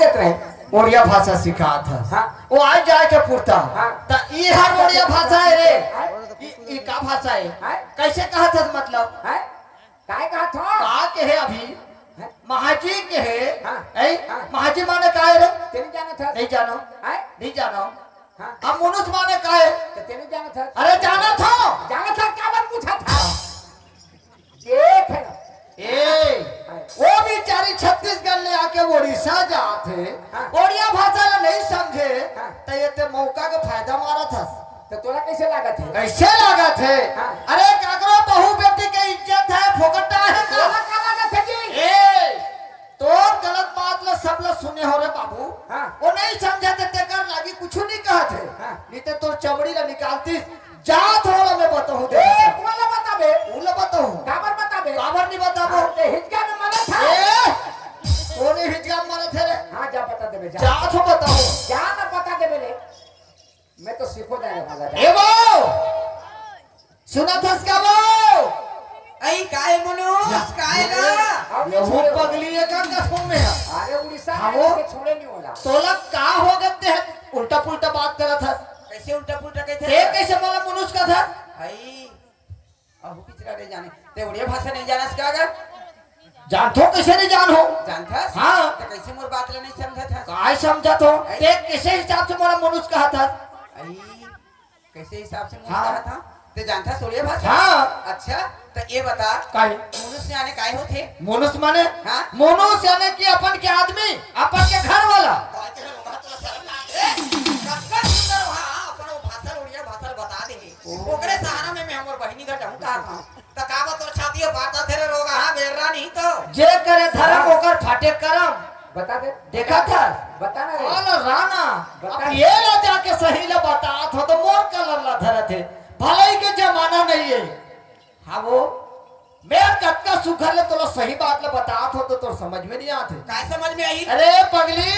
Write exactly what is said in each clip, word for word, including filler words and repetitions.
देत रहे। ओड़िया भाषा सिखात हस। हाँ। वो आए जाए के पुरता। हाँ। त ई हर ओड़िया भाषा है रे। हाँ। ई, ई का भाषा है? हाँ। कैसे कहत हस मतलब? हाँ। काय कहत हो? का के है अभी? हैं? महाजी के है? हाँ, ऐ? हाँ। महाजी माने का है रे? ते नहीं जानत हस? नहीं जानो। हैं? नहीं जानो। हाँ। अब मुनुस माने का है? तो ते नहीं जानत हस? अरे जानत हो। जानत हस, का बात पूछत हस? देख ना। ए, हैं? वो बेचारी छत्तीसगढ़ ले आके उड़ीसा जात हे, हाँ। ओड़िया भाषा ला नहीं समझे, हाँ। त ये ते मौका के फायदा मारत हस। तो तोला कैसे लागत है? कैसे लागत है? हाँ। अरे काकरो बहू बेटी के इज्जत है, फोकटा है का? तोला का लागत है जी? ए, तोर गलत बात ला सब ला सुने हो रे बाबू। हाँ। वो नहीं समझे ते तेकर लागी कुछ नहीं कहत है। हाँ। नहीं ते तोर चमड़ी ला निकालतीस। जात हो ला मैं बताहूँ दे। ए, कोन ला बताबे? उन ला बताहूँ। काबर बताबे? काबर नहीं बताबो? हाँ, ते हिचका में मरत है। ए, कोने हिचका में मरत है रे? हाँ, जा बता देबे, जा। जात हो बताहूँ। जा ना बता देबे रे। मैं तो सीखो जाने वाला जा। ए वो! सुनत हस का वो? अई, काय मनुस, या, काय ये, गा? अब ये नहीं वो छोड़े। पगली है का कसम में है? अरे उड़ीसा हाँ, में वो। के छोड़े नहीं होला। तोला का हो गए ते उल्टा पुल्टा बात करत हस? कैसे उल्टा पुल्टा कहते ते हैं? कैसे मोला मनुस कहत हस? अई, अहू पिछड़ा नहीं जाने। ते उड़िया भाषा नहीं जानस का गा? जानथो कैसे नहीं जान हो? जानथस? हाँ। ते कैसे मोर बात ला नहीं समझत हस? काय समझत हो? अई। ते कैसे हिसाब से मोला मनुस कहत हस? अई, कैसे हिसाब से मुंह हाँ। कहा था? ते जानता सोड़िया भाषा? हाँ। अच्छा, तो ये बता, काहे? मुनुस याने काय होथे? मुनुस माने? हाँ? मुनुस याने कि अपन के आदमी, अपन के घर वाला। बात है, बात तो सरम ना। ए, कतका सुंदर हो, हाँ, अपन वो भाषा, उड़िया भाषा बता दे। ओ। ओकरे सहारा में मैं हमर बहिनी घर जाऊँ कहा था। त का बा तोर छाती हो पाटा थे रे रोगा, हाँ, बेर्रा नहीं तो। जे करे धरम हाँ। ओकर फाटे करम। बता दे। देखा था? बता ना रे। कौन राना? बता। अब ये ला जाके सही ला बतात हो तो मोर कलर ला धरत है। भलाई के जमाना नहीं है। हाँ वो, मैं कतका सुघर ले तोला सही बात ला बतात हो तो तोर समझ में नहीं आते। काय समझ में आई? अरे पगली,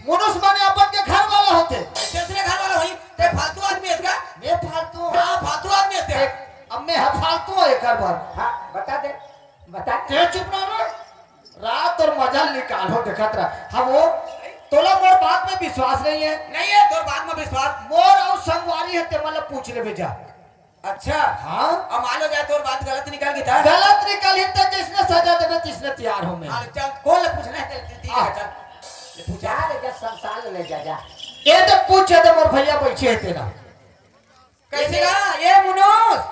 मुनुस माने अपन के घर वाला होते। कैसे उसने घर वाला होई? ते फालतू आदमी है इसका? मैं फालतू हूँ। हाँ, फालतू आदमी है इसका। देख, अब मैं ह फालतू हूँ एकर बर। हाँ, बता दे, बता दे। ते चुप रह रे। रात और मजा निकालो देखत रह। हम वो तोला मोर बात में विश्वास नहीं है। नहीं है तोर बात में विश्वास। मोर और संगवारी है ते मतलब पूछ लेबे जा। अच्छा। हाँ। अब मान लो जाए तोर बात गलत निकल गई था। गलत निकल ही तो जिसने सजा देबे तिसने तैयार हो मैं। हाँ, चल, कौन ले पूछना है तेरे, तेरे, तेरे, हाँ। चल। ले पूछा। जा ले जा, संसार ले जा, जा। ये तो पूछे तो मोर भैया बैठे है तेरा। कैसे गा? ये मुनुस।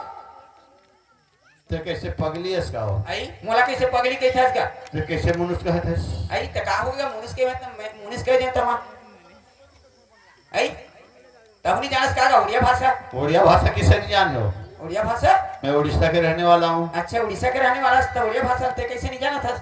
ते कैसे पगली हस का हो? आई, मोला कैसे पगली कहत हस का? ते कैसे मुनुस कहत हस? आई, त का हो गया? मुनुस के मैं, मैं मुनुस कह देता हूँ। आई, तब नहीं जानस का गा उड़िया भाषा? उड़िया भाषा किसे नहीं जान लो? उड़िया भाषा? मैं उड़ीसा के रहने वाला हूँ। अच्छा, उड़ीसा के रहने वाला हस, त उड़िया भाषा ते कैसे नहीं जानत हस?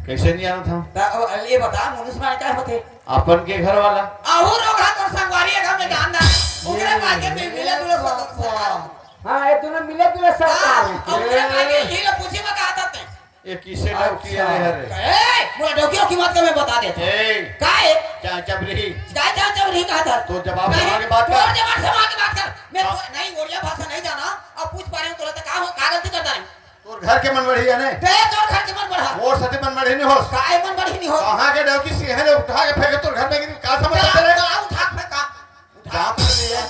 कैसे नहीं जानत हूँ? त, ओ, ये बता, मुनुस माने का होथे? अपन के घर वाला। आहू रोगहा तोर संगवारी है, हम जान ना। ओकरे ये, पाके में मिले जुले ये सब। हाँ, ये दोनों मिले जुले सरकार हाँ, है। अब तेरे भाई के यही लोग पूछी में कहा था ते। ये किसे डौकी अच्छा। है रे? ए, मोला डौकी, डौकी मत कर, मैं बता देता हूँ। ए। का है? क्या जबरी? का क्या जबरी कहा था? तो जवाब नहीं, संभाल के बात कर। तोर जवाब संभाल के बात कर। मैं हाँ। तो, नहीं, उड़िया भाषा नहीं जाना। अब पूछ पा रहे हूँ, तोला तो का हो, का गलती करता नहीं? तोर घर के मन बढ़ी है ने? ते तोर घर के मन बढ़ा। मोर सती मन बढ़ी नहीं होस। काय मन बढ़ी नहीं होस? कहाँ के डौकी सिंह ने उठा के फेंके तोर घर में गिरी, का समझ जा, सकते रे? का उठा के फेंका? उठा। जाम कर दिया।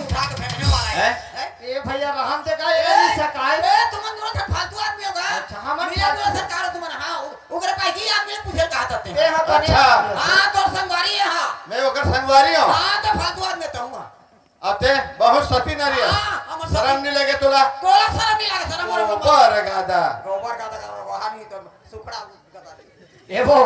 उठा के फेंकने वाला है। हैं? हैं? ए भैया, रहन दे का, ये ए, नहीं सकाए। ए, तुमन दोनों तो फालतू आदमी होगा। अच्छा, हमन मिला फालतू। दोनों सरकार हो तुमन, हाँ, उ-, उगरे पाई की आदमी पूछे कहा था ते। ए, हाँ, बने अच्छा। आदमी हो। हाँ, तो संगवारी है, हाँ। मैं ओकर संगवारी हूँ। हाँ, तो फालतू आदमी तो हूँ। अते बहुत सती नारी है। हाँ, हमर सती। शरम नहीं लगे तोला? तोला शरम नहीं लगे, शरम और गोबर गादा। गोबर गादा का, वहाँ नहीं तो सुपड़ा गादा। ए वो,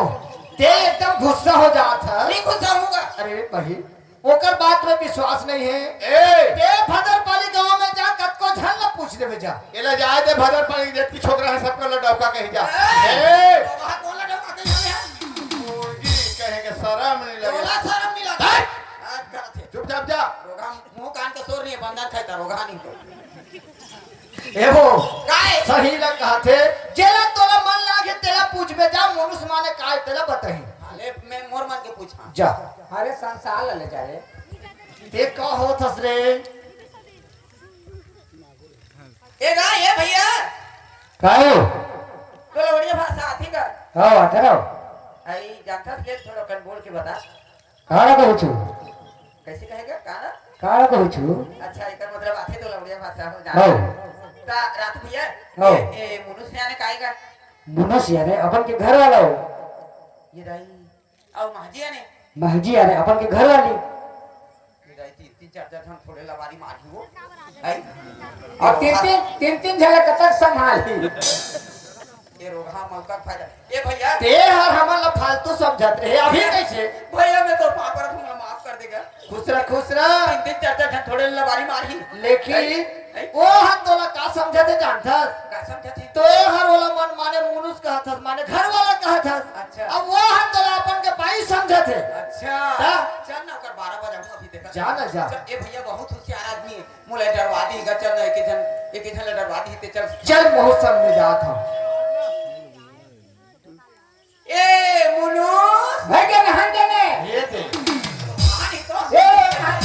ते एकदम गुस्सा हो जात है। नहीं गुस्सा होगा। अरे भाई, ओकर बात में विश्वास नहीं है। ए! ते भदरपाली गांव में जा, कतको झन ला पूछ लेबे जा। एला जाए दे भदरपाली, जतकी छोकरा है, सबको ला डौका कही जा। ए! ए! तो वहाँ कौन ला डौका कही जा? मुर्गी कहे के शरम नहीं लगे। तोला शरम नहीं लगे। हट! आज करत है। चुपचाप जा। रोगा मुंह कान के शोर नहीं है, बंदर खाए था, रोगा नहीं तो। ए वो, काय? सही ला कहत हे, जेला तोला मन लागे, तेला पूछबे जा, मनुष्य माने काय, तेला बताही। हाँ, ले, मैं मोर मन के पूछा। जा। अरे संसार ला ले जा रे। ते का होत हस रे? ए गा, ए भैया। काय हो? तोला उड़िया भाषा आथे का? हाँ, आथे ना। अई जानथस ले, थोड़ा कन बोल के बता। काला कहू छु? कैसे कहेगा? काला? काला कहू छु? अच्छा, एकर मतलब आथे तो लौड़िया भाषा हो जाना। हो। ता रात भैया, हो। ए, ए, मुनुस याने काएगा? मुनुस याने अपन के घर वाला हो। ये दाई, अउ महजी याने? महजी याने अपन के घर वाली। ये दाई, तीन, तीन, चार, चार झन थोड़े लबारी मारही वो। हैं? अउ तीन, तीन, तीन, तीन झन ला कतक संभालही? ये रोगहा मौका के फायदा। ए भैया। ते हर हमन ला फालतू समझत रहे, अभी कैसे? भैया, मैं तो पाँव परत हूँ, माफ कर देगा। खुश रह, खुश रह। तीन, तीन, चार, चार झन थोड़े लबारी मारही। लेकिन हैं? हैं? वो हर तोला का समझत हे जानथस? का समझत हे? तो ये हर ओला मन माने मुनुस कहत हस, माने घर वाला कहत हस। अच्छा। अब वो हर तोला अपन के बाई समझत हे। अच्छा। हाँ। चल ना, ओकर बारह बजाऊँ अभी, देखा। जा ना, जा। चल, ए भैया बहुत होशियार आदमी हे, मोला डरवा दिही गा, चल ना, एक झन, एक झन ला डरवा दिही ते, चल। चल, मौसम में जात हूँ। ए मुनुस। भाई के नहान देने। ये दे। कहाँ नहीं तो? ए, नहान।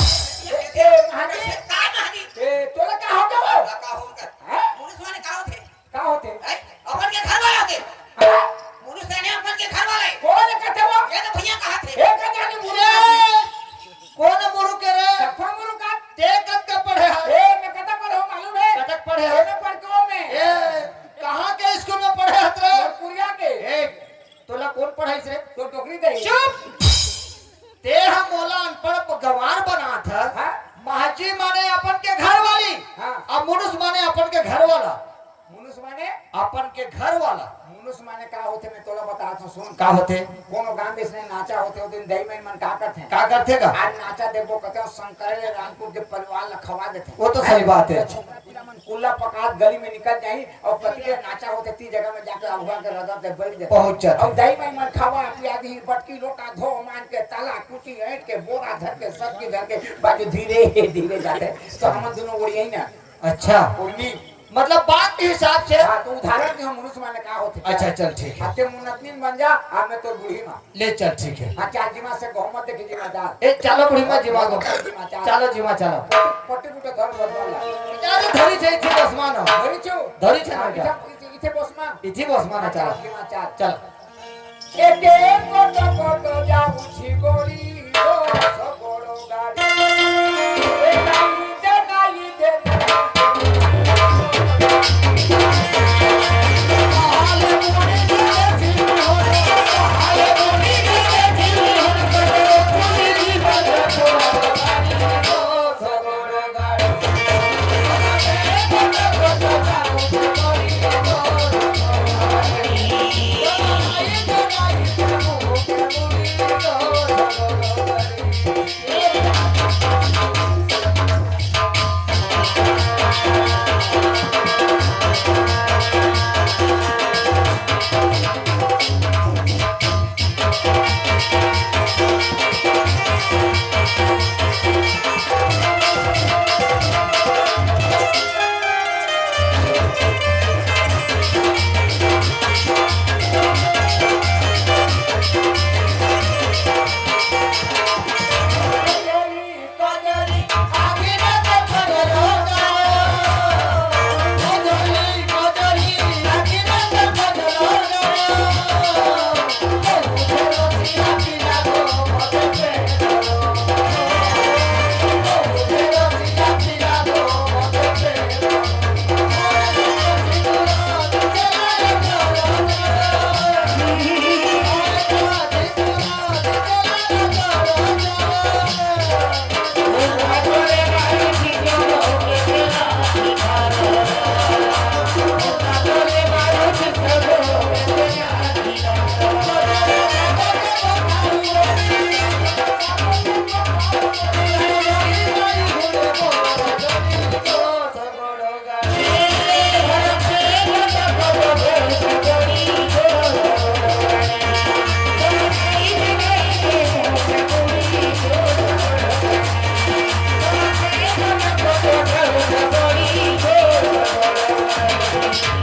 ए, ए, नहान दे। का नहान दे? ए, तोला का हो गया वो? का हो गया? हाँ? मुनुस माने का होथे? का होथे? हैं? अपन के घर वाला होथे। हाँ? मुनुस माने अपन के घर वाला हे। कोन कहथे वो? ये तो भैया कहथे। ए, का जाने मुनुस? ए, कोन मुरुख हे रे? सफा मुरुख का? ते कतका पढ़े हस? ए, मैं कतक पढ़े हूँ मालूम हे? कतक पढ़े हस? ए, मैं पढ़ के हूँ मैं। ए, कहाँ के स्कूल में पढ़े हस रे? और कुरिया के। ए, तोला कोन पढ़ाइस रे? तो डोकरी दे। चुप! ते ह मोला अनपढ़ गंवार बनात हस। हाँ? महजी माने अपन के घर वाली, हाँ। अब मुनुस माने अपन के घर वाला। मुनुस माने? अपन के घर वाला। मुनुस माने का होथे, मैं तोला बतात हूँ, सुन। का होथे? कोनो गांव में इसने नाचा होथे, ओ दिन दाई माई मन का करथे? का करथे का? आज नाचा देखबो, कथे शंकर ले रामपुर के परिवार ला खवा देथे। वो तो सही बात हे। तो छोकरा पिला मन कुल्ला पकात गली में निकल जाही अउ कति के नाचा होथे, ती जगह में जाके अगुवा के रदर दे बैठ जाथे। पहुंच जाथे। अउ दाई माई मन खावा पिया दिही, बटकी लोटा धो मान के, ताला कुची ऐंठ के, बोरा धर के, सब्जी धर के, बाजू धीरे धीरे जाथे। तो हमन दुनों ओड़ियाही ना। अच्छा। ओड़नी। मतलब बात के हिसाब से। हाँ, तो उदाहरण के हम मुनुस माने का होथे। अच्छा, चल, ठीक हे। अब ते मुनतनीन बन जा, अब मैं तोर बूढ़ी माँ। ले चल, ठीक हे। हाँ, चार जिमा से गहूं मत देखी, जिमा चार। ए, चलो बूढ़ी माँ, जिमा गो। जिमा चार। चलो, जिमा, चलो। पट्टी पुटे धर, धर, धर ला। अरे, धरी छे, इथे बसमा ना। धरी छु। धरी छे ना, हाँ, क्या? इथे, इथे, इथे बसमा। इथे बसमा ना, हाँ, चलो। चार, जिमा चार। चलो। एके कोट कोट जाऊँ छी गोरी, ओ सगोड़ो गाड़ी। ए, नाई दे, नाई दे।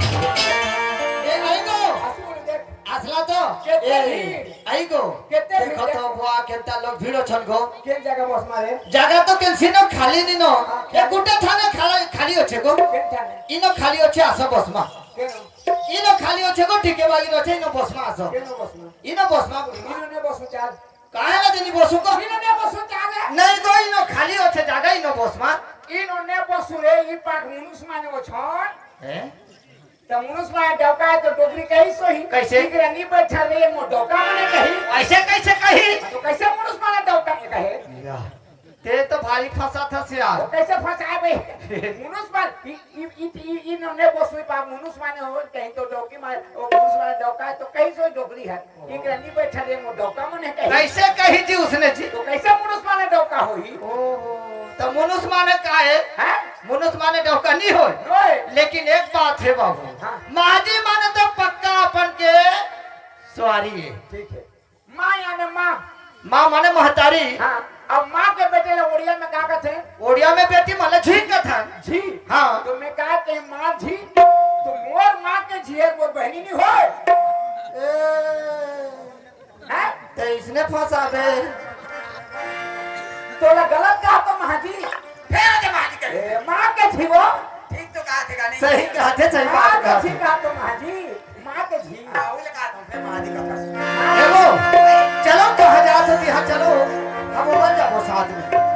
ए, आई गो। असला तो। केते ए, भीड़। आई गो। केते देखो भीड़। तो बुआ, केता लोग भीड़ अछन गो। केन जगह बसमा रे? जगह तो केन सिनो खाली नी नो। हाँ, ए, गुटे थाने खाली, खाली होछे गो। केन थाने? इनो खाली होछे, आसा बसमा। केन? इनो खाली होथे को ठीक हे, बाकी होथे इनो बस मा आसो। केनो बस मा? इनो बस मा बुढ़ी मा। इनो ने बस मा चाल। काहे ला देनी बस को? इनो ने बस मा चाल हे। नहीं तो इनो खाली होथे जागा इनो बस मा। इनो ने बस रे, ई पाक मुनुस माने वो छन। हैं? त मुनुस माने डौका हे तो डोकरी कही सोही। कैसे? इकरा नी बैठा रे, मो डौका मने कही। ऐसे कैसे कही? तो कैसे मुनुस माने डौका मने कहे? या। ते तो भारी फंसाथस यार। तो कैसे फंसाए बे? मुनुस मान, ई, ई, ई, ई, ई नन्हे बसुई बा, मुनुस माने हो, कहीं तो डौकी मारे, वो मुनुस माने डौका हे, तो कहीं से डोकरी हे। इकरा नी बैठा रे, मो डौका मने कही। कैसे कही जी उसने जी? तो कैसे मुनुस माने डौका होही? ओहो, तो मुनुस माने का हे? हैं? मुनुस माने डौका नी होय। होय। लेकिन एक बात हे बाबू, हाँ। माँ जी माने तो पक्का अपन के सुवारी हे। ठीक हे। माँ याने माँ। माँ माने महतारी। हाँ, अब माँ के बेटे ला ओड़िया में का कथे? ओड़िया में बेटी माने झी कथन। झी? हाँ। तो मैं कहा कि माँ झी, तो मोर माँ के झी हे, मोर बहिनी नी होय। ए, हैं? ते इसने फंसा दे। तोला गलत कहा तो माँ जी। फेर दे माँ जी के। ए, माँ के झी वो। ठीक तो कहा थे, नहीं? सही कहा थे, सही माँ बात के कहा झी थे। कहा तो माँ जी। माँ के झी। हाँ, वही लगा दो, फिर माँ जी का प्रश्न। ए वो, चलो तो हजार से तिहार चलो, हम उमर जाबो साथ में।